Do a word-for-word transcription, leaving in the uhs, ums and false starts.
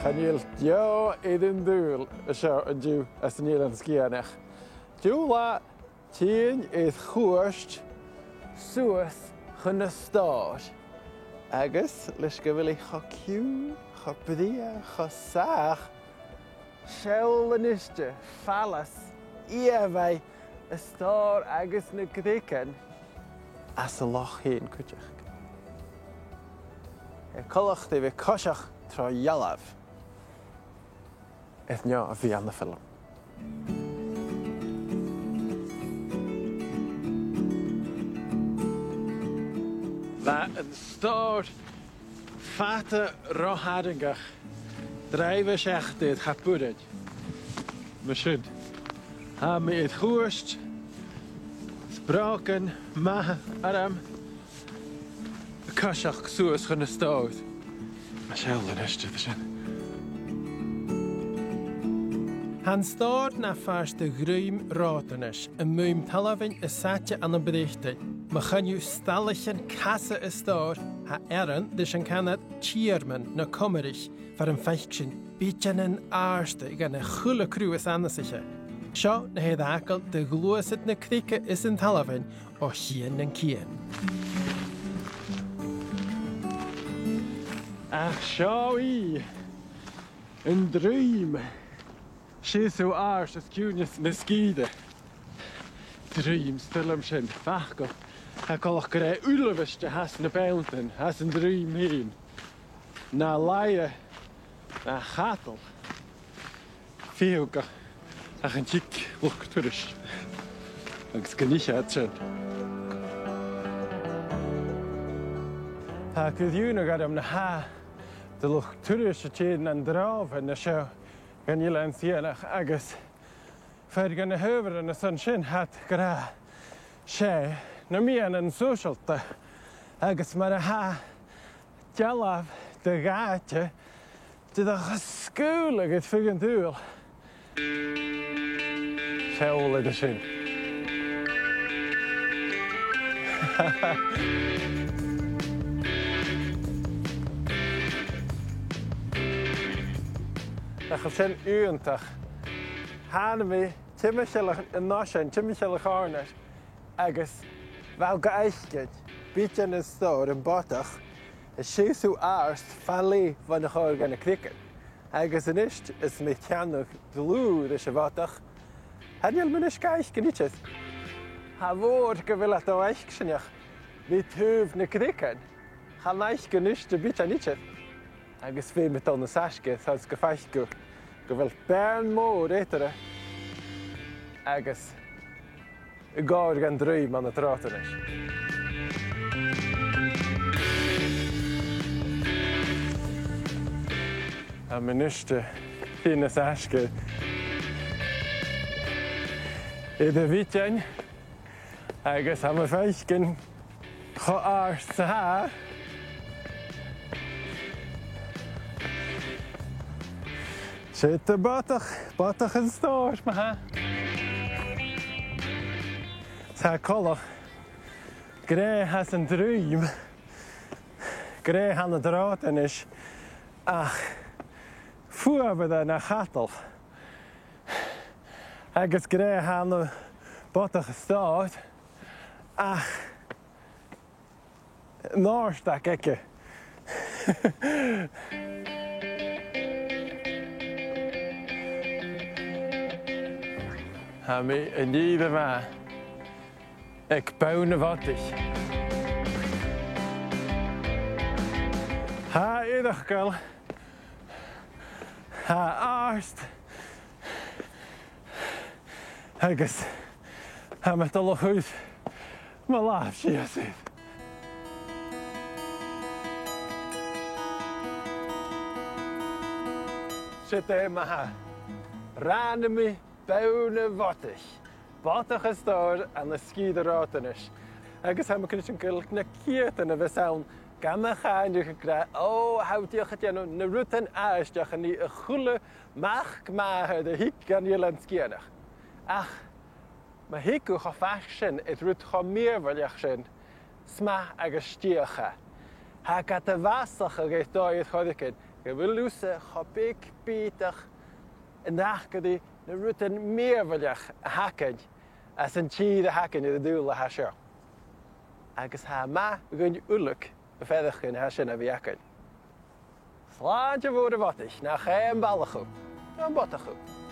Chan eil deò air an t-saoghal seo an-diugh anns an Eilean Sgitheanach. Diùltadh tighinn air chuairt suas chun na stòr. Agus leis gu bheil i cho ciùin, cho brèagha, cho sàmhach, seall a-niste fallas ìomhaigh an stòr agus na creagan anns an loch fhèin cuideachd. Tha e coltach ri bhith a' coiseachd tro dhealbh. Is neo a bhith ann am film. Bha an stòr fada ro tharraingeach, dràibheadh e seachad air cha b' urrainn. Mar sin, tha mi air chuairt, 's brògan math orm, a' coiseachd suas chun na stòr. Seall a-niste, tha sin. Tha an stòr na phàirt de dhruim Ròtanais, am maoim-talmhainn as fhaide ann am Breatainn, mu choinneamh stallachan casa an stòr. Tha earrann ris an canar Tìorman no Comraich, far am faic sinn bìdeanan àrda dhen a h-uile cruth as annasaiche. Seo na tha air fhàgail de ghluasad na creige is an talmhainn o chian nan cian. Ach seo i, an druim. Seasamh àrd os cionn na sgìre. Druim, 's toil leam sin, facal. Tha coltach gur e uilebheist a th' anns na beanntan, anns an druim fhèin. Na laighe, na chadal. Fiù 's gun tig luchd-turais agus gun ith iad sin. Tha e gu dearbh gu math math de luchd-turais a' tighinn an-dràsta an seo dhan Eilean Sgitheanach agus fear dha na h-adhbharan airson sin, tha iad ag ràdh, 's e na meadhanan sòisealta agus mar a tha dealbh de dh'àite, tha e a' sgaoileadh air feadh an t-saoghail. Seall air sin. Nach eil sin iongantach? Thàinig mi timcheall an oisein, timcheall a' chòrnair, agus bha gu h-àraidh bìdean an stòr, am bodach, a' seasamh àrd fa leth bhon a' chòrr dha na creagan. Agus a-nis, is mi a' ceannach dlùth ris a' bhodach, chan eil mi a-nis ga fhaicinn idir. Tha e mòr gu bheil e do fhaicsinneach ri taobh nan creagan. Chan fhaic mi a-nis bìdean idir. Agus bidh mi a' dol nas fhaisge, 's gu faic thu gu bheil beàrn mòr eatarra agus a' gabhail an druim ann an Ròtanais. Tha mi a-nis a' tighinn nas fhaisge air a' bhìdean agus tha mi a' faicinn cho àrd 's a tha. 'S e do bhodach, bodach an stòr, ma-thà. 'S tha e coltach gur e a th' anns an druim, gur e a th' ann an Ròtanais, ach fuamhaire na chadal. Agus gur e a th' ann am bodach an stòr, ach an òrdag aige. Tha mi an ìre mhath aig bonn a' bhodaich. Tha e iongantach, tha e àrd, agus tha mi a' dol a chur mo làmh sìos air. 'S e dè ma-thà. Ràinig mi bonn a' bhodaich. Bodach an stòr ann an sgìre Ròtanais. Agus tha mi cinnteach gu bheil na ceudan a bhios ann gam chàineadh ag ràdh, o, tha thu dìreach a' dèanamh na rudan àbhaisteach a nì a h-uile mac màthar a thig dhan Eilean Sgitheanach. Ach ma thig thu cho faisg sin air rud cho mìorbhaileach sin, 's math agus 's fhiach e. Tha e gad mhasachadh air dòigh air choreigin, gu bheil thusa cho beag bìodach an taca ri na rudan mìorbhaileach a th' againn anns an tìr a th' againn air an t-saoghal a tha seo. Agus tha e math dhuinn uile am faireachdainn a tha sin a bhith againn. Slàinte mhòr, a bhodaich, nach e am balach thu, no am bodach thu.